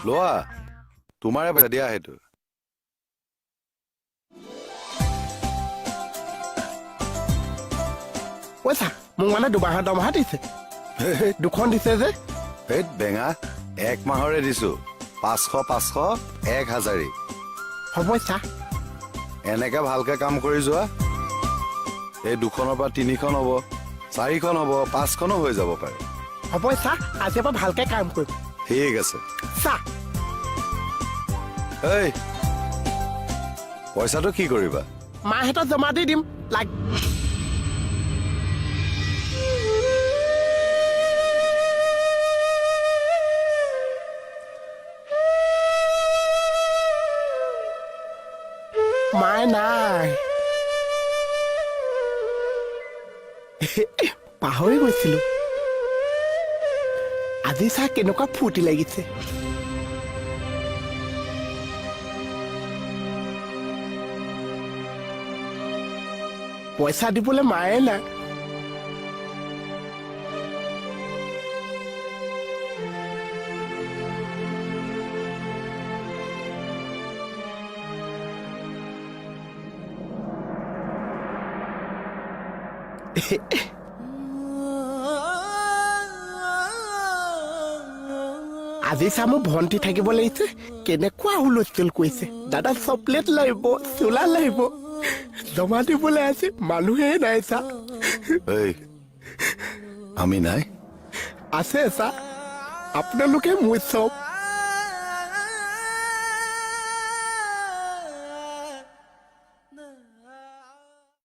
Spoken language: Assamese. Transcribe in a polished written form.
লোৱা, তোমাৰে পইচা দিয়া সেইটো। পইচা মোক মানে 2 মাহৰ দৰমহা দিছে, দুখন দিছে যে। হেইত বেঙা, এক মাহৰে দিছো। 500 500, 1000। হ'ব চা। এনেকে ভালকে কাম কৰি যোৱা, এই দুখনৰ পৰা তিনিখন হ'ব, চাৰিখন হ'ব, পাঁচখনো হৈ যাব পাৰে। হ'ব চা, আজিৰ পৰা ভালকে কাম কৰিম। ঠিক আছে। চা। এই পইচাটো কি কৰিবা? মাহঁতক জমা দি দিম লাগ। মায়ে নাই, পাহৰি গৈছিলো। আজি চাহ কেনেকুৱা ফূৰ্তি লাগিছে। পইচা দিবলৈ মায়ে নাই। আজি চা, মোৰ ভণ্টি থাকিব লাগিছে, কেনেকুৱা হুলস্থুল কৰিছে। দাদা, চকলেট লাগিব, চোলা লাগিব, জমা দিবলৈ আছে, মানুহে নাই চা। এই, আমি নাই? আছে চা, আপোনালোকে মোৰ চব।